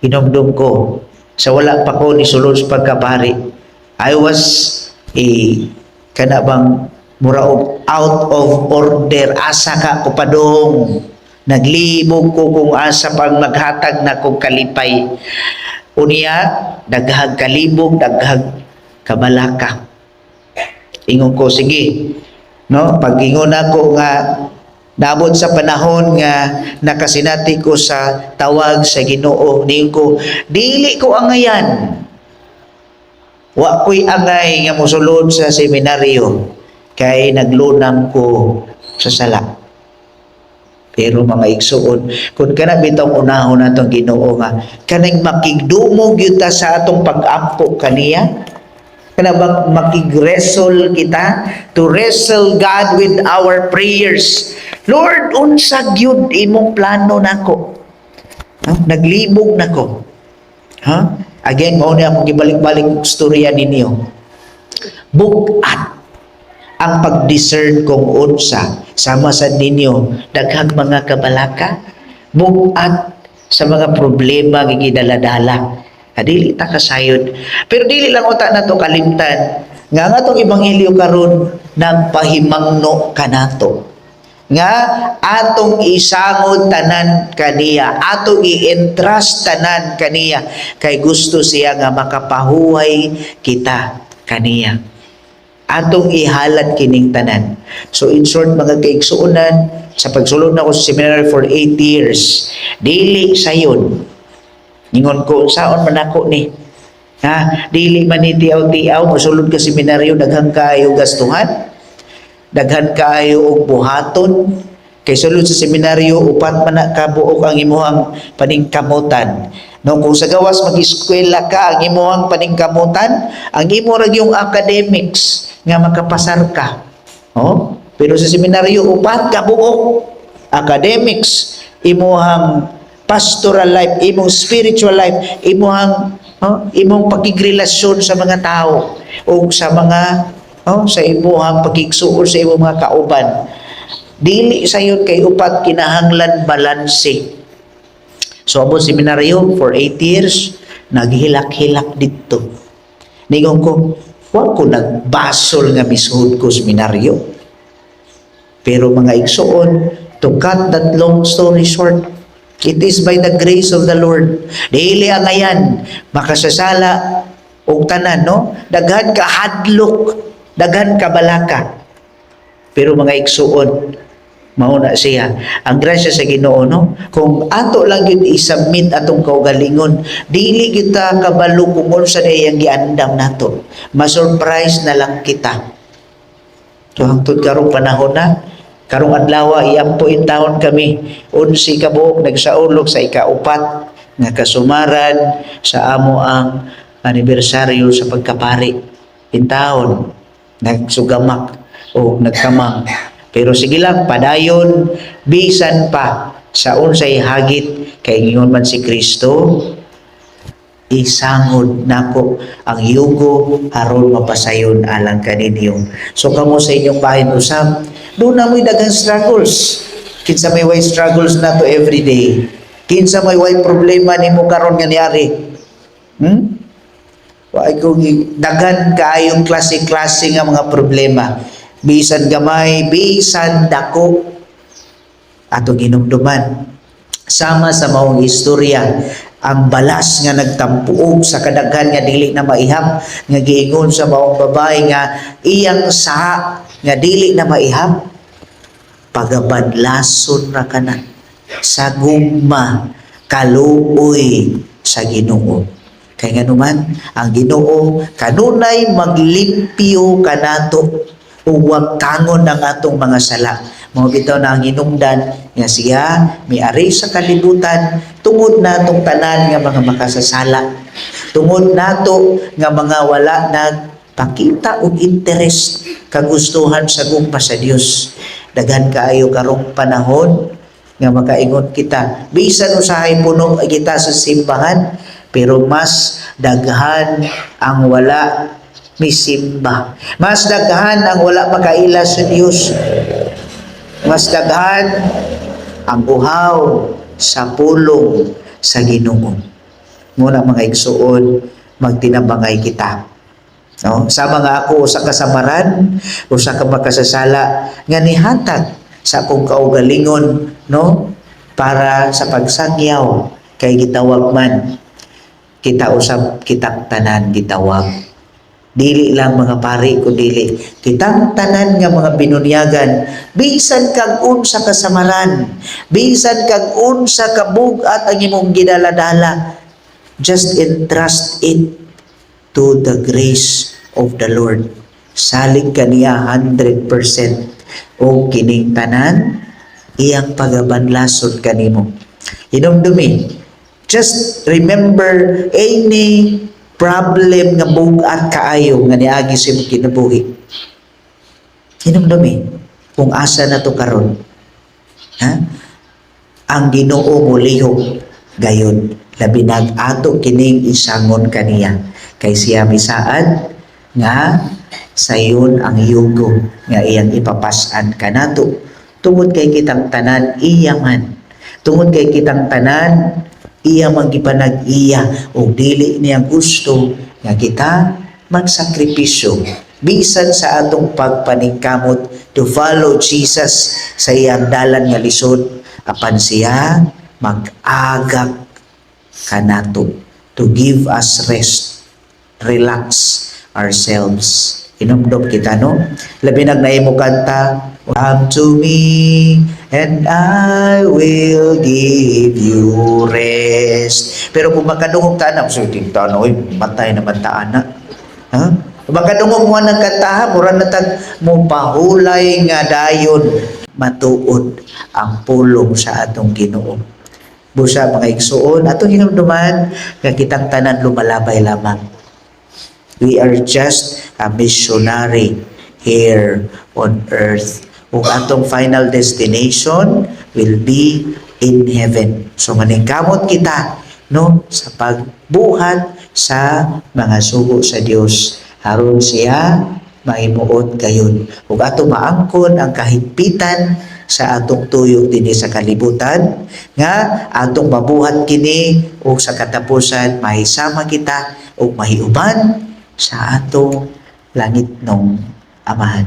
Hinumdum ko sa wala pa ko ni sulod sa pagkapari, I was a kana bang mura og out of order, asa ka ko padung, naglibog ko kung asa pang maghatag na kong kalipay. Unya daghag kalibog, daghag kabalaka. Ingon ko, sige, no? Pag ingon ako nga naabot sa panahon nga nakasinati ko sa tawag sa Ginoo, niingon ko, dili ko angayan. Wa ko'y angay nga mosulod sa seminaryo kay naglunam ko sa sala. Pero mga igsuon, kung kana bitong unahon natong Ginoo nga kanang makigdumog gyud ta sa atong pag-ampo kaniya, kana bang makig-wrestle kita, to wrestle God with our prayers. Lord, unsa gyud imong plano nako? Ha? Naglibog nako. Ha? Again, mao ni akong gibalik-balik storya ninyo. Bug-at ang pag-discern kung unsa sama sa ninyo, daghang mga kabalaka, bug-at sa mga problema nga gidaladala. Ah, dili ta kasayod, pero dili lang unta nato kalimtan nga ang atong ebanghelyo karon nagpahimangno kanato nga atong isangod tanan kaniya, atong i-entrust tanan kaniya, kay gusto siya nga makapahuway kita kaniya. Atong ihalad kining tanan. So in short, mga kaigsuonan, sa pagsulod na ko sa seminary for 8 years, dili sayon. Ingon ko, saon man ako ni? Ha, dili man ni tiaw-tiaw mosulod ka seminaryo, daghan kaayo gastuhan. Daghan kaayo og buhaton. Kay sulod sa seminaryo, upat man na kabuok ang imuhang paningkamutan. No, kung sa gawas mag-eskwela ka, ang imuhang paningkamutan, ang imo ra yung academics nga makapasar ka. Oh? Pero sa seminaryo, upat ka buok. Academics, imuhang pastoral life, imong spiritual life, imuhang, oh, imong pagkigrelasyon sa mga tao o sa mga, oh, sa imuhang pagkigsuon sa imong mga kauban. Dili sayon kay upat, kinahanglan balanse. So abot seminaryo for 8 years, naghilak-hilak dito. Ningon ko, wa ko nagbasol nga misuod ko seminaryo. Pero mga igsuon, to cut that long story short, it is by the grace of the Lord. Dili angayan, makasasala og tanan, no? Daghan ka hadlok, daghan ka balaka. Pero mga igsuon, mao na siya. Ang grasya sa Ginoo, no? Kung ato lang gyud i-submit atong kaugalingon, dili kita kabalo kung unsa na iyang giandam nato. Ma-surprise na lang kita. So hangtod karong panahon na, karong adlaw iampo intawon kami, 11 ka buok nagsaulog sa ikaupat nga kasumaran sa amo ang anibersaryo sa pagkapari. Intawon nagsugamak o nagkamang. Pero sige lang, padayon, bisan pa sa unsay hagit, kay ingon man si Kristo, isangod nako ang yugo aron mapasayon alang kaninyo. So kamo sa inyong bahin usab, duna mo'y daghang struggles. Kinsa may way struggles nato every day? Kinsa may way problema nimo karon nga niari? Wa ko daghan kaayong klase-klase nga mga problema. Bisan gamay, bisan dako, atong hinumduman. Sama sa maong istorya, ang balas nga nagtampuog sa kadaghan nga dili na maihap, nga giingon sa maong babae nga iyang saha nga dili na maihap, pagabadlason ra kana sa gugma, kaluoy sa Ginoo. Kay nganuman ang Ginoo kanunay maglimpyo kanato ug wagtangon ang atong mga sala. Mao bitaw na ang hinungdan nga siya miari sa kalibutan tungod natong tanan nga mga makasasala. Tungod nato nga mga wala nagpakita og interest, kagustuhan sa gugma sa Dios. Daghan kaayo karong panahon nga makaingon kita, bisan usahay puno kita sa simbahan, pero mas daghan ang wala misimba. Mas daghan ang wala makaila sa Dios. Mas daghan ang uhaw sa pulong sa Ginoo. Muna, mga igsuon, magtinabangay kita. No? Sa mga ako, usa ka samaran, usa ka makasasala nga nihatag sa akong kaugalingon, no, para sa pagsangyaw kay gitawag man kita usab. Kitang tanan gitawag, dili lang mga pari kun dili kitang tanan nga mga binunyagan. Bisan kag unsa kasamaran, bisan kag unsa ka bug-at ang imong gidaladala, just entrust it to the grace of the Lord. Salig kaniya 100% o kining tanan iyang pagabanlason kanimo. Hinumdumi, just remember any problem nga bug-at kaayo nga niagi sa imong kinabuhi. Hinumdumi kung asa na to karon. Ha? Ang Ginoo molihok gayon, labi nag ato kining isangon kaniya kay siya misaad nga sayon ang yugo nga iyang ipapas-an kanato tungod kay kitang tanan iya man, tungod kay kitang tanan iya man gipanag-iya ug dili niya gusto nga kita magsakripisyo bisan sa atong pagpaningkamot to follow Jesus sa iyang dalan nga lisod, apan siya mag-agak kanato to give us rest, relax ourselves. Hinumdom kita, no? Labi nag naimo kanta, "Come to me and I will give you rest." Pero kung makadungog ta na, so tinta na, oy, matay naman ta ana. Ha? Kung makadungog mo ng kantaha, mura na tag mo pahulay nga dayon matuod ang pulong sa atong Ginoo. Busa, mga igsuon, atong hinumduman nga kitang tanan lumalabay lamang. We are just a missionary here on earth. Ug atong final destination will be in heaven. So maningkamot kita, no, sa pagbuhat sa mga sugo sa Dios aron siya mahimuot gayon ug ato maangkon ang kahigpitan sa atong tuyo dinhi sa kalibutan nga atong mabuhat kini ug sa katapusan mahisama kita ug mahiuban sa atong langitnong Amahan.